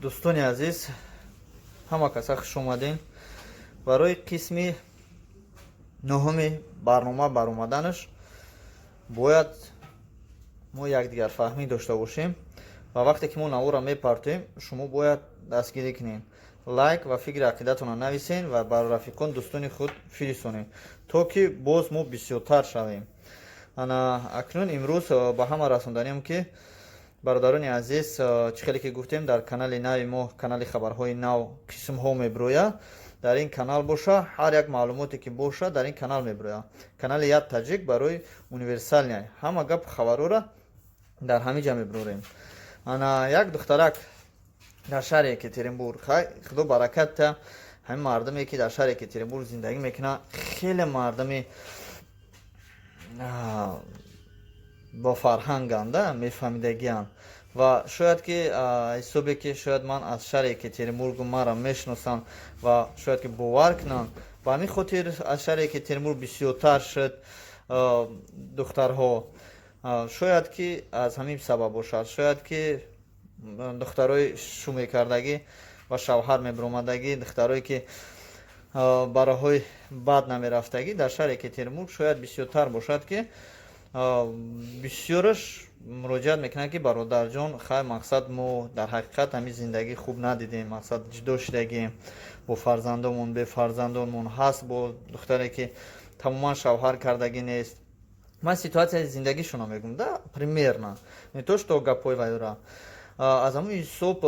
Дӯстони азиз, ҳама каса хуш омадем. Барои қисми нуҳуми барнома баромаданаш бояд мо якдигарфаҳмӣ дошта бошем ва вақте ки мо наворро мепартоем, шумо бояд дастгирӣ кунед, лайк ва фикри ақидатонро нависен ва ба рафиқон, дӯстони худ фиристонед, то ки боз мо бисёртар шавем. Ана акнун имрӯз ба ҳама расонданем, ки бародарони азиз, чӣ хеле ки гуфтем, дар канали нави мо, канали «Хабарҳои нав», қисмҳо мебирояд. Дар ин канал боша, ҳар як маълумоте ки боша, дар ин канал мебирояд. Канали «Як таҷик» барои универсальный, ҳама гап хабарҳоро дар ҳамин ҷа мебирорем. Ана як духтарак дар шаҳри Екатеринбург. Хай, Худо баракат та ҳамин мардуме, ки дар шаҳри Екатеринбург зиндагӣ мекунад, хеле мардуми бофарҳанганда, мефаҳмидагианд ва шояд ки ҳисобе ки шояд ман аз шаҳри Екатеринбургу маро мешиносанд ва шояд ки бовар кунанд, ба ҳамин хотир аз шаҳри Екатеринбург бисёртар шуд духтарҳо. Шояд ки аз ҳамин сабаб бошад, шояд ки духтарои шумекардагӣ ва шавҳар мебиромадагӣ, духтарое ки ба роҳҳои бад намерафтагӣ, дар шаҳри Екатеринбург шояд бисёртар бошад, ки бисёраш муроҷиат мекунанд, ки бародарҷон, хай, мақсад, мо дар ҳақиқат ҳамин зиндагӣ хуб надидем, мақсад, ҷудо шудагем бо фарзандонмон, бефарзандонмон ҳаст, бо духтаре ки тамоман шавҳар кардагӣ нест. Ман ситуатсияи зиндагишонро мегӯм да, примерно, не то что гапҳои вайра. Аз ҳамон ҳисоб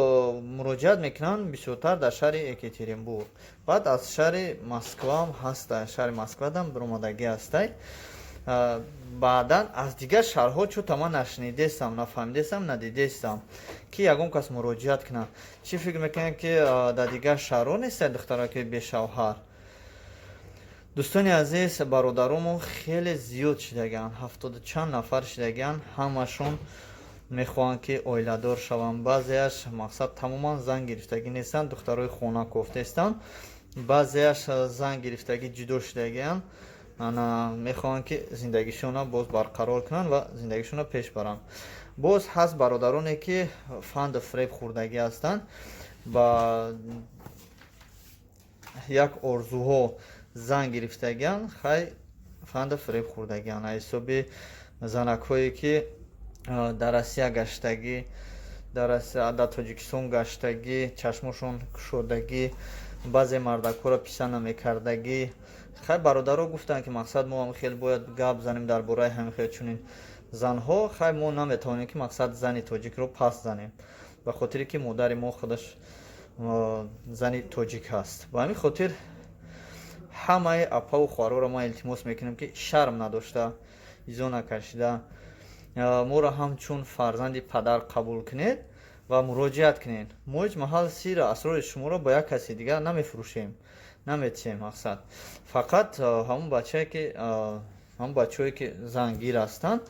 муроҷиат мекунанд бисёртар дар шаҳри Екатеринбург. Баъд аз шаҳри Москваам ҳаста, шаҳри Москвадам биромадагӣ ҳастай. Баъдан аз дигар шаҳрҳо чӯта ман нашунидестам, нафаҳмидестам, надидестам, ки ягон кас муроҷиат кунад. Чӣ фикр мекунед, ки дар дигар шаҳрҳо нестанд духтаро ки бешавҳар? Дӯстони азиз, бародаромон хеле зиёд шидагианд, ҳафтоду чанд нафар шидагианд. Ҳамашон мехоҳанд, ки оиладор шаванд. Баъзеаш, мақсад, тамоман зан гирифтагӣ нестанд, духтарои хона кофтаестанд. Баъзеаш зан гирифтагӣ, ҷудо шудагианд. Ана мехоҳанд, ки зиндагишонро боз барқарор кунанд ва зиндагишонро пеш баранд. Боз ҳаст бародароне, ки фанду фиреб хӯрдагӣ ҳастанд, ба як орзуҳо зан гирифтагианд. Хай, фанду фиреб хӯрдагианд аз ҳисоби занакҳое, ки дар Россия гаштагӣ, дар Тоҷикистон гаштагӣ, чашмошон кушодагӣ, баъзе мардакҳоро писа намекардагӣ. Хай, бародаро гуфтанд, ки мақсад, мо ҳам хел бояд гап занем дар бораи ҳамин хел чунин занҳо. Хай, мо наметавонем, ки мақсад, зани тоҷикро пас занем, ба хотире ки модари мо худаш зани тоҷик ҳаст. Ба ҳамин хотир ҳамаи апаву хоҳароро ман илтимос мекунем, ки шарм надошта, изо накашида, моро ҳамчун фарзанди падар қабул кунед ва муроҷиат кунед. Мо ҳеҷ маҳал сиру асрори шуморо ба як каси дигар намефурӯшем, наметиҳем. Мақсад, фақат ҳамон бачае ки, ҳамон бачаҳое ки зангир ҳастанд,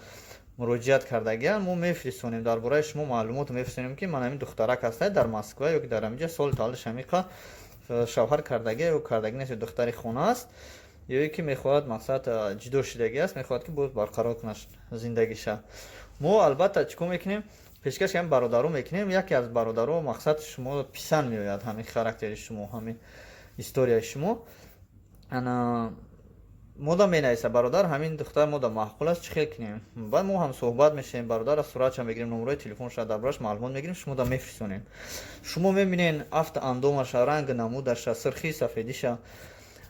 муроҷиат кардагианд, мо мефиристонем, дар бораи шумо маълумот мефиристонем, ки ман ҳамин духтарак ҳастай дар Москва ё ки дар ҳаминҷа, соли таваллудаш ҳамиқа, шавҳар кардагӣ ё кардагӣ нест, ё духтари хона аст, ё ки мехоҳад, мақсад, ҷудо шудагӣ аст, мехоҳад, ки боз барқарор кунад зиндагиша. Мо албатта чӣ кор мекунем? Пешкаши ҳамин бародаро мекунем. Яке аз бародаро, мақсад, шумо писанд меояд, ҳамин характери шумо, ҳамин историяи шумо. Ана мода менависа: «Бародар, ҳамин духтар мода маъқул аст, чӣ хел кунем?» Баъд мо ҳам суҳбат мешавем, бародара суратша мегирем, номерои телефонша, дар бораш маълумот мегирем, шумода мефирсонем. Шумо мебинен афту андомаша, ранги намудаша, сирхи сафедиша,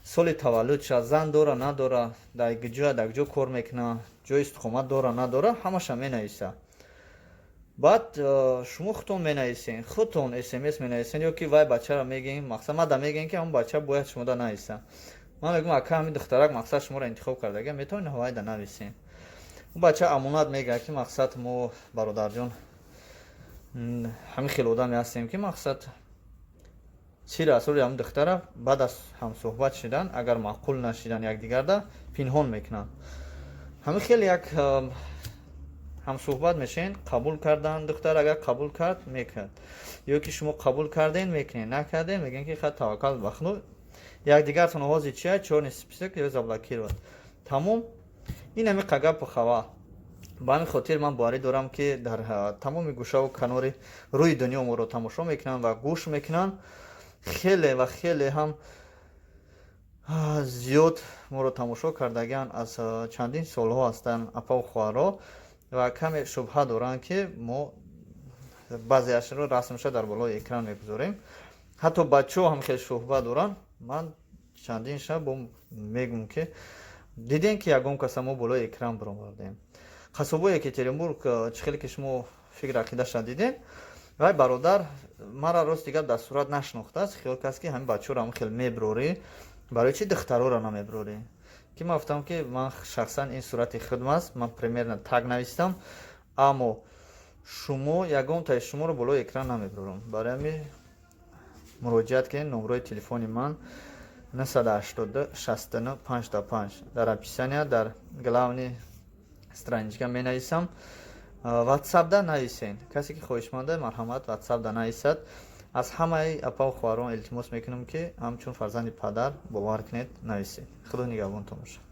соли таваллудша, зан дора, надора, дар ҷоя, дар ҷо кор мекуна, ҷои истиқомат дора, надора, ҳамаша менависа. Баъд шумо худтон менависен, худтон СМС менависен ё ки вай бачаро мегӯем, мақсад, мада мегӯем, ки ҳамон бача бояд шумода нависа. Ман мегӯям: «Ака, ҳамин духтарак, мақсад, шуморо интихоб кардага, метавонед ҳавайда нависен?» Он бача амонат мегӯяд, ки мақсад, мо, бародарҷон, ҳамин хел одаме ҳастем, ки мақсад, сиру асрори ҳамин духтара баъд аз ҳамсӯҳбат шудан, агар маъқул нашидан якдигарда, пинҳон мекунанд. Ҳамин хел як ҳамсӯҳбат мешавен. Қабул кардан духтар, агар қабул кард, мекард, ё ки шумо қабул карден, мекунед, накарден, мегӯем, ки хай, таваккал ба Худо, якдигартон оғози чия, чёрный список ё заблокировать, тамом. Ин ҳами қагапу хава. Ба ҳамин хотир ман боварӣ дорам, ки дар тамоми гӯшаву канори рӯи дунё моро тамошо мекунанд ва гӯш мекунанд. Хеле ва хеле ҳам зиёд моро тамошо кардагианд, аз чандин солҳо ҳастанд апаву хоҳарҳо ва каме шубҳа доранд, ки мо баъзеашро расмша дар болои экран мегузорем. Ҳатто бачаҳо ҳам хеле шубҳа доранд. Ман чандин шаб бо мегӯм, ки дидем, ки ягон каса мо болои экран баровардем. Қасобои Екатеринбург, чӣ хеле ки шумо фикр ақидаша дидем, вай бародар мара, рости гап, дар сурат нашинохтааст. Хиёл кард, ки ҳамин бачаҳоро ҳам хел меброрӣ, барои чӣ духтароро намеброрӣ? Ки ман гуфтам, ки ман шахсан ин сурати худм аст, ман примерно так навистам, аммо шумо ягон таи шуморо болои экран намеброрам. Барои ҳамин муроҷиат кунед. Номрои телефони ман 982 69 55, дар описания, дар главный страничка менависам. Ватсапда нависен. Касе ки хоҳишманда, марҳамат, ватсапда нависад. Аз ҳамаи апаву хоҳарон илтимос мекунам, ки ҳамчун фарзанди падар бовар кунед, нависед. Худо нигаҳбонтон бошад.